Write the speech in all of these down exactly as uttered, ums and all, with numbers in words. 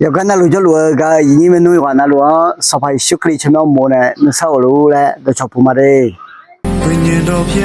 Yawqgar navluf jawrluf-eu gaq-eu aqyuif aqnyir maernmr yawqghaq navluf-anr Sanqpaq Yeqsur Kali tsawrmyanr mof nae nuisar ghofluf-ur laer dawqcawq puq ma de. 对你的标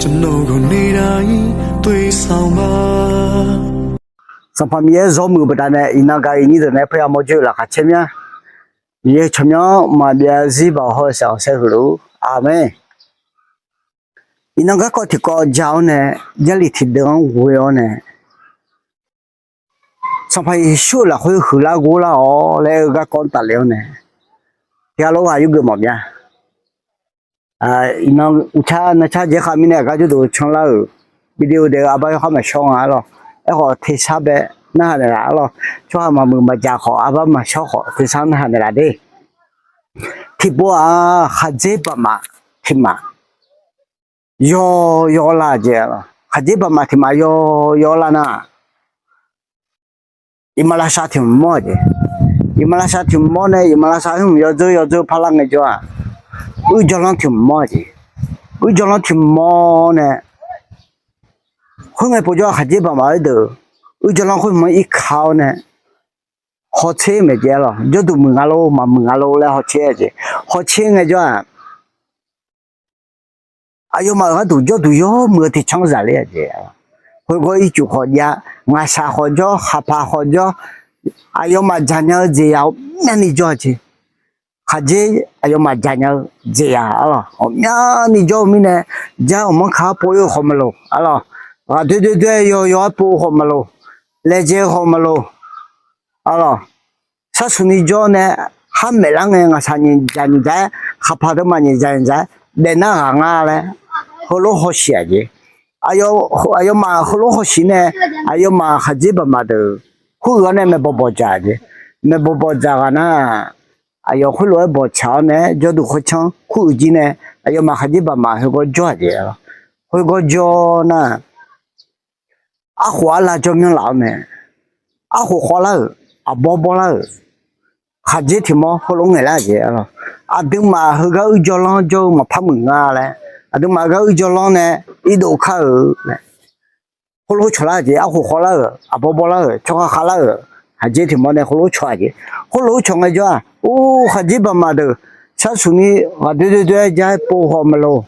准，怎能够逆来对上吧。 Sanqpaq Miqyaer zawr muiq-eu baqdanae iqnan gaq-eu aqyuif aqnyir deuq nae paerya mawr joer-eu laqkhaq caer mya. Miqyaer tsawrmyanr maqbyav zir baoq hawr-eu saef-awq saer huiq luf-ur. Aqmeq. Iqnan garkawv tiqkawv ja-awr nae, Jarlif tiqdeuv-anr ghoe-awr nae, Sanqpaq Yeqsur-euq lafkhoer huiqlar ghorlar-awq laer aer-eu garkawv-anr tafle-awr nae, tiqghaq lof ghaq yurgeuf mawf mya. Iqnan uqcar nancar jaer khav mirnae aqgar jawrduq canlar-euq video daef-eu arbar yawkhav maqshawr nga arlawq. Aerkhawf tersar bae narhaq naeqlaf arlawq. Tsawrhaq maqmuiq maqjaq khawf arbar maqshawr khawf tersar narhaq naeqlaf de. Tiqpov-aq, khaqdzer baqmaf tiq maf yawr yawr lar jeq. Khaqdzer baqmaf tiq maf yawr yawr lar nar, iqmalavshav tiq mq mawr-a jeq. Iqmalavshav tiq mq mawr nae iqmalavshav hmq yawdzeur yawdzeur parlar ngaejawr-aq, uir jawrlanr tiq mq mawr-a jeq. Uir jawrlanr tiq mq mawr nae, khoerngae povjawr-aq khaqdzer baqmaf-aer deuq uir jawrlanr khoer hmq-anr irka-awr nae hawtser maeq jeq arlawq. Jawrduq muiq nga lor maqmuiq nga lor laer hawtser-a jeq. Hawtser ngaejawr-aq, aqyawfmaf-euq gharduq jawrduq yawmuiq-eu tiqcanr zaqler-a jeq. Khoergawr ircuf khawf jav, ngaqshaq khawf jawr, khaqpaq khawf jawr, aqyawfmaf jaqnya-eu jeqzaq ghawqmyani jawr-a jeq. Khaqdzer aqyawfmaf jaqnya-eu jeqzaq arlawq ghawqmyani jawr-eu mirnae, jar ghawqmanr ka-anr pov-ir-eu khawf maqloq arlawq, ghaqdoer doer doer-aer yawyaw-aer pov-eu khawf maqloq, laejae-eu khawf maqloq arlawq. Sharsuq ni jawr nae, khar maeqlar ngae ngaqshaq nyiq dzaq nyiq dzaq-aer, khaqpaq deuvma nyiq dzaq nyiq dzaq-aer daefnar ghaq nga laer heulof hawshiq-aq jeq. Aqyawfmaf heulof hawshiq nae, aqyawfmaf khaqdzer baqmaf deuq khoer-euq-awr nae maeqbawq bawq dzaq jeq. Maeqbawq bawq dzaq ghaq nar, aqyawf khoerlof-aer bawqtsaq-awr nae jawrduq khoertsanr kur-euq jir nae, aqyawfmaf khaqdzer baqmaf khoergawr jawr-aq jeq. Khoergawr jawr nar, arkhof arlav jawr myanr laf-awr nae, arkhof khawvlar-euq, aqbawr bawrlar-euq, khaqdzer tiq mawr heulof ngaeqlar-aq jeq. Aqduimaf heugar uir jawrlanr jawr-eu maqpar muiq nga laer, aqduimaf heugar uir jawrlanr nae irdov kar-euq laer, heulof cawqlar-aq jeq. Arkhof khawvlar-euq, aqbawr bawrlar-euq, tsawrhaq khavlar-euq, khaqdzer tiq mawr nae heulof cawq-aq jeq. Heulof cawq ngaejawr-aq, or khaqdzer baqmaf deuq sharsuq ni ghaqdoer doer doer-aer jar-aer pov khawf maqloq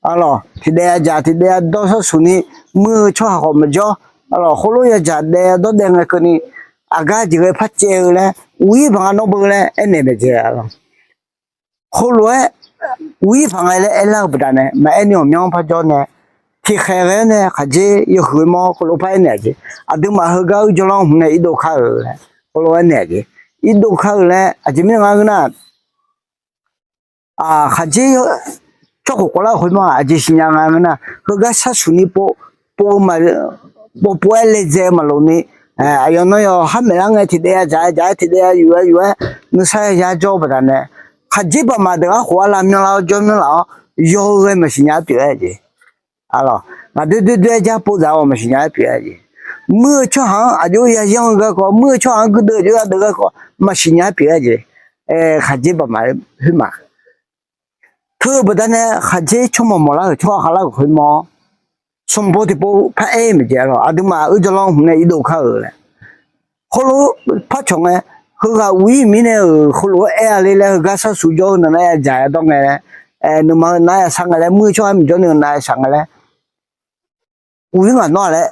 arlawq. Tiqdaef yadzaq tiqdaef yadawr sharsuq ni muir-eu tsawrhaq khawf maqjawr arlawq. Heulof yadzaq daef yadawr daef ngae keuvni, aqgar jeq ghae par caev-eu laer, uqir baq nga nawr beu laer aernaeq maeq jeq arlawq. Heulof-aer uqir paq nga laer aerlar-eu baqdanae maqaer ni ghawqmyanr par jawr nae, tiqkhaeq ghae-awr nae khaqdzer yawhuiq mawr heulof par aernaeq-aq jeq. Aqduimaf heugar uir jawrlanr hmq nae irdov kar-euq laer heulof-aer naeq-aq jeq. Irdov kar-euq laer aqjeq mirnae nga ngeur nar, khaqdzer tsawrkhof khawvlar-euq khoermawr-aq aqjeq siqnya nga ngeur nar, heugar sharsuq ni pov, pov-eu ma, pov pov-aer laejae-eu maqloq ni, aqyawf nan yawq khar maeqlar ngae tiqdaef yadzaq yadzaq-aer tiqdaef yayuf yayuf-aer nuisar yaya jawr-eu baqdanae, khaqdzer baqmaf deuq arkhof arlav myanrlar-awr jawr myanrlar-awr yaw-eu ghae maqsiq nya-aer pyeuf-aer jeq. Arlawq, ghaqdoer doer doer-aer jar pov dzaq-awr maqsiq nya-aer pyeuf-aer jeq. Muir-eu tsawrhaq-anr aqjox-aer yayanr-eu garkawv, muir-eu tsawrhaq-anr guirdeuv aqjox-aer yadeuv garkawv maqsiq nya-aer pyeuf-aer jeq. Aer, khaqdzer baqmaf khoermaf. Teu-eu baqdanae khaqdzer tsawrmawq mawqlar-euq tsawrhaq khavlar-euq khoermawr, sanqbof tiqpov par aer maeq jeq arlawq. Aqduimaf uir jawrlanr hmq nae irdov kar-euq laer heulof par cawq ngae, heughaq uqir mirnae-euq heulof-aer aer-a le laer heugar sharsuq jawr-eu nan nar yadzaq yadawr ngae laer, nuima-eu nar yashar ngae laer, muir-eu tsawrhaq-aer maqjawr ni-eu nar yashaq ngae laer, uqir ngaq nawr-a laer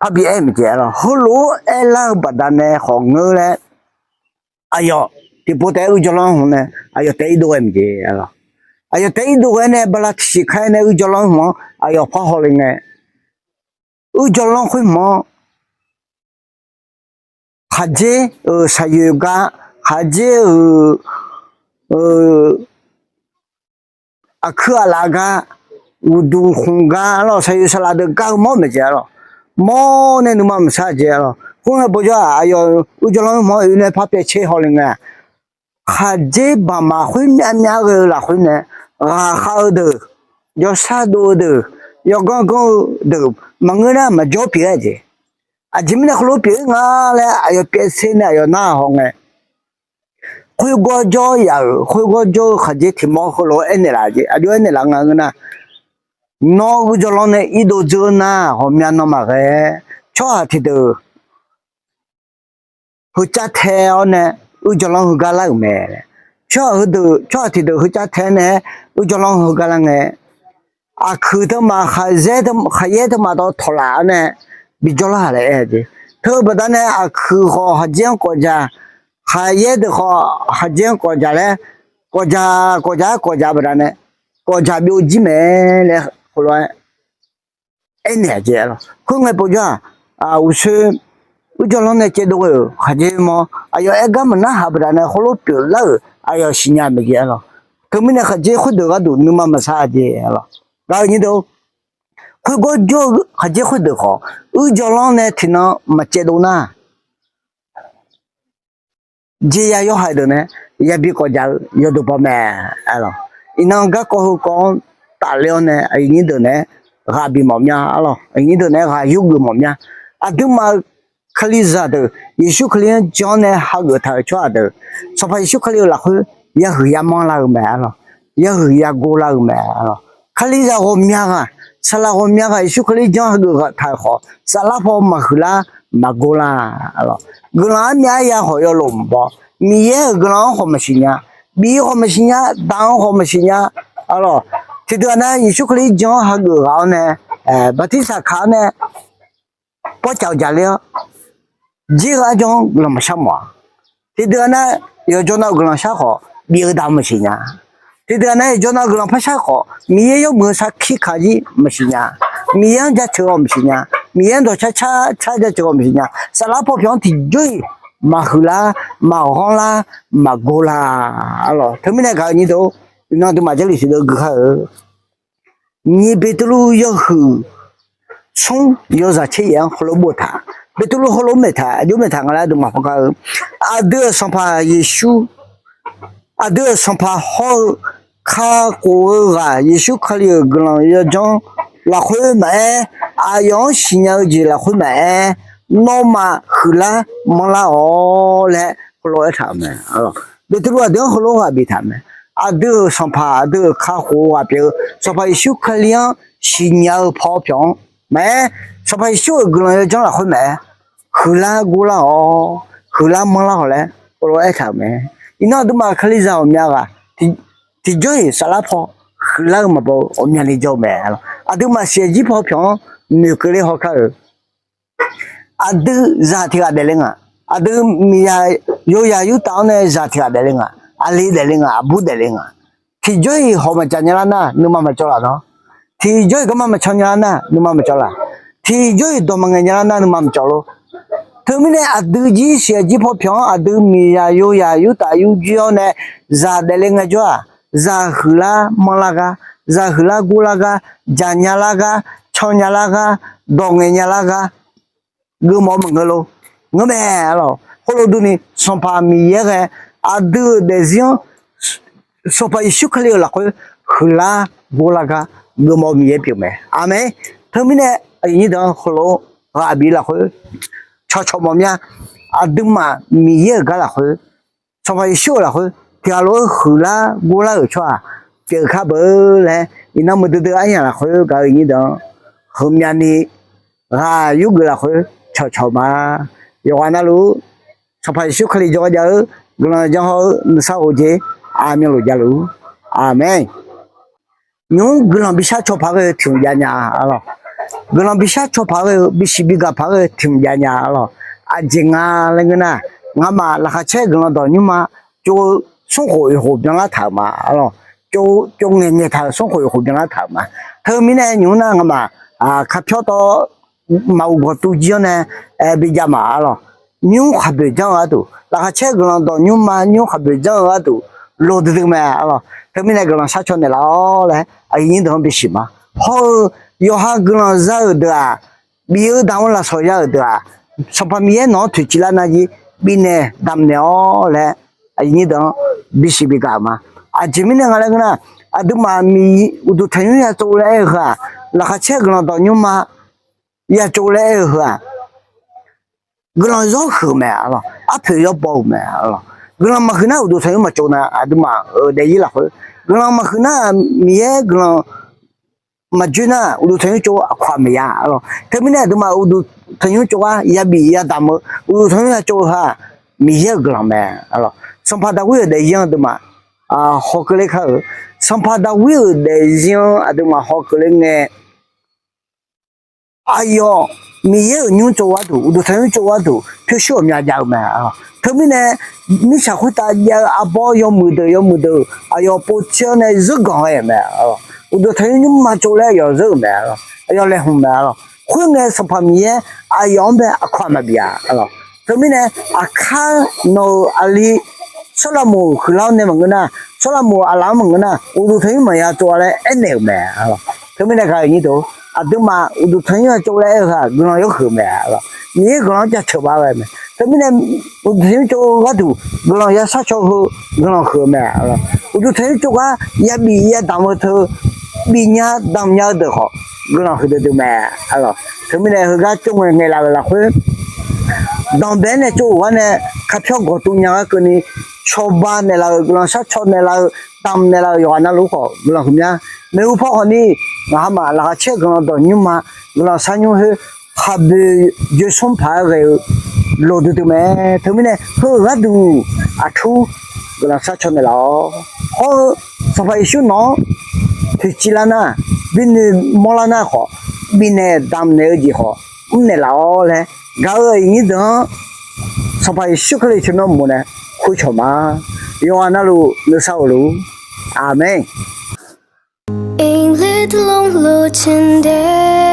parbi aer maeq jeq arlawq. Heulof-aer aerlar-eu baqdanae khawf ngeur laer, aqyawf tiqpov taef-aer uir jawrlanr hmq nae aqyawf taef irdov ghae maeq jeq arlawq. Aqyawf taef irdov ghae-aer nae bala tiqsiq kar-aer nae uir jawrlanr hmq-anr aqyawf par hawle ngae, uir jawrlanr khoer hmq-anr khaqdzer-euq saqyoeq gar, khaqdzer-euq aqkuir aqlaf gar, uqduq khmq gar arlawq, saqyoeq saqlaf deuq gar-eu mawr maeq jeq arlawq. Mawr nae nuima maqshar jeq arlawq. Khoerngae bawjawr-aq aqyawf uir jawrlanr hmq-anr oe nae par pyaev tser hawle ngae, khaqdzer baqmaf khoer myavmyav ghae-eu lafkhoer nae ghaqkhav-eu deuq, yawshar dov-eu deuq, yawganr ganr-eu deuq maqngeur nar maqjawr pyeuf-aer jeq. Aqjeq mirnae heulof pyeuf-ir nga laer aqyawf pyaev tser nae aqyawf nar haw ngae, khoergawr jawr yaf-euq khoergawr jawr-eu khaqdzer tiqmawr heulof-aer aernaeq laf jeq. Aqjox-aer aernaeq laf nga ngeur nar, nawr uir jawrlanr nae irdov dzeur nar ghawqmya nan maqghae. Tsawrhaq tiqdeuq heucav tae-awr nae uiqdzawq lanr heugar lar-euq mae. Tsawrhaq heudeuq, tsawrhaq tiqdeuq heucav tae-awr nae uiqdzawq lanr heugar lar ngae, aqkuiq teumaf, khaqyaer teumaf dawq tawqlaf-awr nae bijawr lar-aq laer aer-eu jeq. Teu-eu baqdanae aqkuiq khawf khaqdzer-anr kawfdzaq, khaqyaer deuq khawf khaqdzer-anr kawfdzaq laer, kawfdzaq kawfdzaq-aer kawfdzaq baqdanae kawfdzaq byovjir mae laer heulof-aer aernaeq-aq jeq-a lawq. Khoerngae povjawr-aq, uqsoer uiqdzawq lanr nae caevdov-euq khaqdzer mawr aqyawf aer gar maqnarhaq baqdanae heulof pyeuflar-euq aqyawf siqnya maeq jeq-a lawq. Teumirnae khaqdzer khoerdeuq gharduq nuima maqsar-a jeq-a lawq. Gaq-eu nyir deuq-or, khoergawr jawr-eu khaqdzer khoerdeuq khawf uiqdzawq lanr nae tiqnan maqcaevdov nar, jeqya yawhaiq deuq nae yabi kawfdzaq-eu yawduq baw mae. Iqnan garkawv heukawv-anr tafler-awr nae aqyuif nyir deuq naeq-aer ghaq bif mawf mya-a lawq. Aqyuif nyir deuq naeq-aer ghaq yurgeuf mawf mya. Aqduimaf-euq Kalizaq deuq, Yeqsur Kali-anr jan-awr nae hageuf taq-euq tsawrhaq deuq, Sanqpaq Yeqsur Kali-euq lafkhoer yahuiq yamanr lar-eu mae-a lawq. Yahuiq yago lar-eu mae-a lawq. Kalizaq ghawqmya ghaq, saqlaq ghawqmya ghaq Yeqsur Kali janr hageuf taq-euq khawf, saflar paw maqhuiqlar maqgor lar-a lawq. Guiqlanq armyav arya khawf yawlof maqbaw. Miqyaer-euq guiqlanq-anr khawf maqsiqnya, bif-eu khawf maqsiqnya, daq-anr khawf maqsiqnya-a lawq. Tiqdeuq-aq nar, Yeqsur Kali janr hageuf ghaq-awr nae, bartirsaq kaq-awr nae pawrcawq jaqler-awr, jir-eu arjan-anr guiqlanq maqshar mawf-a. Tiqdeuq-aq nar, yawqjawr nav-euq guiqlanq shar khawf bif-eu daq-anr maqsiqnya. Tiqdeuq-aq nar, yawqjawr nav-euq guiqlanq par shar khawf Miqyaer yawmuiq-eu sarkir kaq jir maqsiqnya. Miqyaer-anr jaceuq-awq maqsiqnya. Miqyaer-anr dawqcar car car jaceuq-awq maqsiqnya. Saflar paw pyawq-anr tiqjawr-iq maqhuiqlar, maqghanrlar, maqgor lar-a lawq. Teumirnae gaq-eu nyir deuq-or, iqnan aqduimaf Jarlif siqdeuv gui kar-eu Nyiq Beqtuvluv yawhuiq smr yawzaq tser yaef-anr heulof boftaq, Beqtuvluv heulof maeqtaq, aqjox maeqtaq nga laer aqduimaf pawkar-eu, aqdui-euq Sanqpaq Yeqsur, aqdui-euq Sanqpaq hawr-eu kakhof-eu ghaq Yeqsur Kali-euq guiqlanq yawjanr lafkhoer maqaer, aqyawf-anr siqnya-eu jeq lafkhoer maqaer, nawmaf huiqlar manrlar-awq laer heulof aertaq-euq mae. Beqtuvluv aqdui-anr heulof ghaq biftaq mae. Aqdui-euq Sanqpaq, aqdui-euq kakhof-eu ghaq pyeuf-eu Sanqpaq Yeqsur Kali-anr siqnya-eu paw pyawq-anr maqaer, Sanqpaq Yeqsur-euq guiqlanq yawjanr lafkhoer maqaer, huiqlar gorlar-awq, huiqlar manrlar-awq laer heulof aertaq-euq mae. Iqnan aqduimaf Kalizaq ghawqmya ghaq tiqjawr-iq saflar paw huiqlar-eu maqbaw-eu ghawqmyani jawr-eu mae. Aqduimaf siqyaq jir paw pyawq-anr noeqkeuv ler hawkar-euq, aqdui zaq tiq ghaq daefle nga. Aqdui miqzaq yozaq yurtaf-anr nae zaq tiq ghaq daefle nga. Aqli daefle nga, aqbur daefle nga. Tiqjawr-iq hawq maqdzaq nya lar nar nuima maqcawv laf nawr. Tiqjawr-iq garma maqcaw nya lar nar nuima maqcawv laf. Tiqjawr-iq dawq maqngaeq nya lar nar nuima maqcawv lor. Teumirnae aqdui jir siqyaq jir paw pyawq-anr aqdui miqzaq yozaq yurtaf yurjir-awr nae zaq daefle ngaejawr-aq, zaq huiqlar manrlar gar, zaq huiqlar gorlar gar, dzaqnya lar gar, cawnya lar gar, dawq ngaeq nya lar gar, geufmawf-eu maqngeur lor. Ngeurmae-a lawq. Khoerlof durni Sanqpaq Miqyaer ghae aqdui-euq daefzir-anr Sanqpaq Yeqsur Kali-euq lafkhoer huiqlar gorlar gar geufmawf-eu Miqyaer pyeufmae. Aqmeq. Teumirnae aqyuif nyir deuq-anr heulof ghaq bif lafkhoer cawqcawq mawf mya. Aqduimaf Miqyaer-euq gar lafkhoer, Sanqpaq Yeqsur-euq lafkhoer tiqghaq lof-aer huiqlar gorlar-euq tsawrhaq pyeuf kar beu laer, iqnan muiqdui dui aryamq lafkhoer gaq-eu nyir deuq-anr heumyani ghaq yurgeuf lafkhoer cawqcawq ma. Yawqghaq navluf Sanqpaq Yeqsur Kali jawrgar jav-eu guiqlanq janr hawr-eu nuisar ghofjeq aqmyanluf javluf. Aqmeq. Nymq-mr guiqlanq bishar caw paq ghae-eu tiq hmq jav nya-a lawq. Guiqlanq bishar caw paq ghae-eu, bisiq bigaq paq ghae-eu tiq hmq jav nya-a lawq. Aqjeq nga laer ngeur nar, ngamaf laqkhaq caer guiqlanq dawq nymrma tsov-eu smrkhof oeqkhof byanlar taq-euq ma-a lawq. Tsov, tsov ngaeq ngaeq taq-euq smrkhof oeqkhof byanlar taq-euq ma. Teumirnae nymq-mr nar ngamaf kapyawr tawv maqghof gawqtuv jir-anr nae bijav ma-a lawq. Nymr khaqboeq janr-eu gharduq, laqkhaq caer guiqlanq dawq nymrma nymr khaqboeq janr-eu gharduq loq duidui mae-a lawq. Teumirnae guiqlanq shar caw naeqlaf-awr laer aqyuif nyir deuq-anr bisiq ma. Hawr-eu yawqha guiqlanq za-euq deuq-aq, bif-eu daq-anr lafsawq ya-euq deuq-aq, Sanqpaq Miqyaer nawq-anr toeqciv lar nar jir bifnaeq damqnaeq-awr laer aqyuif nyir deuq-anr bisiq bigaq-euq ma. Aqjeq mirnae nga laer ngeur nar, aqduimaf miq uqduq tanqnymr ya tsov laer aer-eu heu-aq, laqkhaq caer guiqlanq dawq nymrma ya tsov laer aer-eu heu-aq, guiqlanq zawr huiq-euq mae-a lawq. Arpoeq yawbaw-euq mae-a lawq. Guiqlanq maqhuiq nar uqduq tanqnymr maqtsov nar aqduimaf-euq daefzir lafkhoer guiqlanq maqhuiq nar, Miqyaer guiqlanq maqjoer nar uqduq tanqnymr tsov aqkawq-aq maqya-a lawq. Teumirnae aqduimaf uqduq tanqnymr tsov gar yabif yadamq-eu uqduq tanqnymr ya tsov-eu heu-aq, Miqyaer-euq guiqlanq mae. Sanqpaq Daqwir-euq daefzir-anr aqduimaf haw keuvler kar-euq. Sanqpaq Daqwir-euq daefzir-anr aqduimaf haw keuvler ngae, aqyawf Miqyaer-euq nymr tsov gharduq, uqduq tanqnymr tsov gharduq pyurshuir ghawqmya jav-eu mae. Teumirnae, mirtsaq khoertav jav-eu arbawr yawmuiq deuq yawmuiq deuq aqyawf povtser-awr nae zeur ganq ghae-euq mae. Uqduq tanqnymr nymrma tsov laer aqyawf zeur-euq mae. Aqyawf laeqhmq mae. Khoerngae, Sanqpaq Miqyaer aqyawf-anr bae aqkawq-aq maqbif-a. Teumirnae, aqkar nawq-euq aqli Sawrlaqmoq huiqlar-awr nae maqngeur nar, Sawrlaqmoq aqlaf-anr maqngeur nar, uqduq tanqnymr maqya tsov-a laer aernaeq-euq mae. Teumirnae gaq-euq nyir deuq, aqduimaf uqduq tanqnymr-a tsov laer aer-eu-aq, guiqlanq yawhuiq-eu mae. Miqyaer guiqlanq-anr jaceuq baf-eu mae. Teumirnae, uqduq tanqnymr tsov gharduq guiqlanq ya sharcaw-eu guiqlanq huiq-eu mae. Uqduq tanqnymr tsov gar yabif yadamq-eu teu, bifnya damqnya-eu deuq khawf guiqlanq huiqdui dui mae. Teumirnae heugar tsov ngae ngaeqlaf-euq lafkhoer, danqbae-aer nae tsov-euq gar nae kapyawr gawqtuv nya gar keuvni, cawba naeqlaf-euq guiqlanq sharcaw naeqlaf-eu, damq naeqlaf-euq yawqghaq navluf khawf guiqlanq huiqmya. Maeqhu paw khawfni, ngaq hamaf laqkhaq caer-eu guiqlanq dawq nymrma, guiqlanq sharnymr khoer khaqboeq joersmr paq-aer ghae-eu loqdui dui mae. Teumirnae heu-euq gharduq aqtur guiqlanq sharcaw naeqlaf-awr, hawr-eu Sanqpaq Yeqsur nawq-anr toeqciv lar nar, binoeq mawrlar nar khawf, bifnaeq damqnaeq-eu jeq khawf mrnaeq laf-awr laer gaq-euq aqyuif nyir deuq-anr Sanqpaq Yeqsur Kali tsawrmyanr uqmov nae khoercawq ma. Yawqghaq navluf nuisar of luf-ur. Aqmeq. English longlu cinde.